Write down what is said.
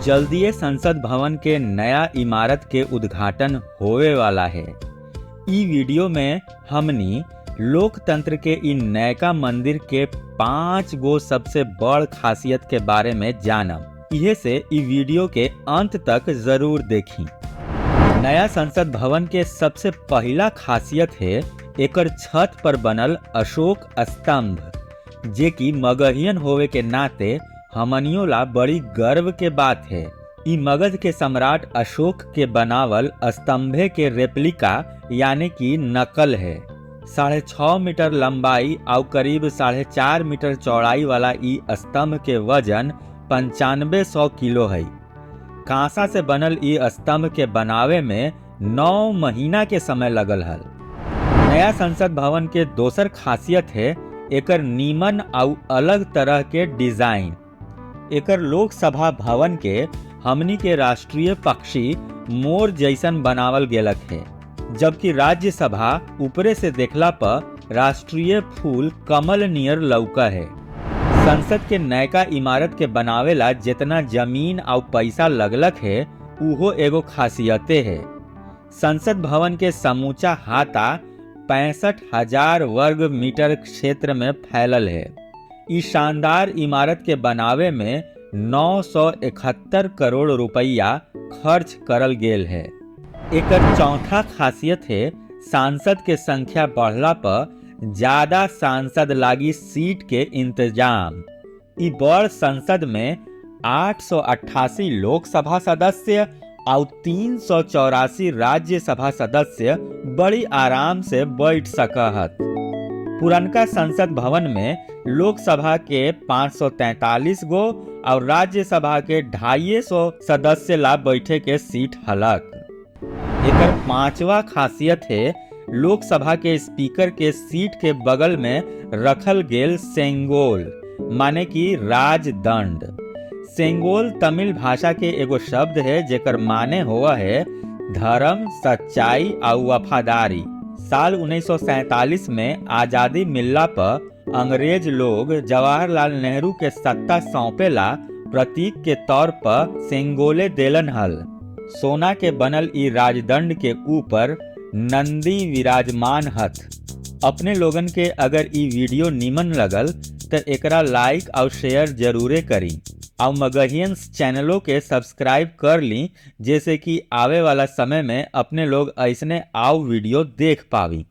जल्दीए संसद भवन के नया इमारत के उद्घाटन होवे वाला है। ई वीडियो में हमनी लोकतंत्र के इ नयका मंदिर के 5 गो सबसे बड़ खासियत के बारे में जानब। इहे से इ वीडियो के अंत तक जरूर देखी। नया संसद भवन के सबसे पहला खासियत है एकर छत पर बनल अशोक स्तंभ, जे कि मगहियन होवे के नाते हमनियों ला बड़ी गर्व के बात है। इ मगध के सम्राट अशोक के बनावल स्तंभे के रेप्लिका यानी कि नकल है। 6.5 मीटर लंबाई और करीब 4.5 मीटर चौड़ाई वाला इ स्तंभ के वजन 9500 किलो है। कांसा से बनल इ स्तंभ के बनावे में 9 महीना के समय लगल हल। नया संसद भवन के दोसर खासियत है एकर नीमन और अलग तरह के डिजाइन। एकर लोकसभा भवन के हमनी के राष्ट्रीय पक्षी मोर जैसन बनावल गेलक है, जबकि राज्यसभा ऊपरे से देखला पर राष्ट्रीय फूल कमल नियर लौका है। संसद के नयका इमारत के बनावेला जितना जमीन और पैसा लगलक है उहो एगो खासियते है। संसद भवन के समूचा हाता 65,000 वर्ग मीटर क्षेत्र में फैलल है। इस शानदार इमारत के बनावे में 971 करोड़ रुपया खर्च करल गेल है। एकर चौथा खासियत है सांसद के संख्या बढ़ला पर ज्यादा सांसद लागी सीट के इंतजाम। इ बड़ संसद में 888 लोकसभा सदस्य और 384 राज्यसभा सदस्य बड़ी आराम से बैठ सकहत। पुरनका संसद भवन में लोकसभा के 543 गो और राज्यसभा के 250 सदस्य ला बैठे के सीट हलक। एकर पांचवा खासियत है लोकसभा के स्पीकर के सीट के बगल में रखल गेल सेंगोल, माने कि राजदंड। सेंगोल तमिल भाषा के एगो शब्द है जेकर माने हुआ है धर्म, सच्चाई और वफादारी। साल 1947 में आज़ादी मिलला पर अंग्रेज लोग जवाहरलाल नेहरू के सत्ता सौंपेला प्रतीक के तौर पर सेंगोले देलन हल। सोना के बनल इ राजदंड के ऊपर नंदी विराजमान हथ। अपने लोगन के अगर इ वीडियो नीमन लगल तो एकरा लाइक और शेयर जरूरे करी और मगहियंस चैनलों के सब्सक्राइब कर ली, जैसे कि आवे वाला समय में अपने लोग ऐसने आव वीडियो देख पावी।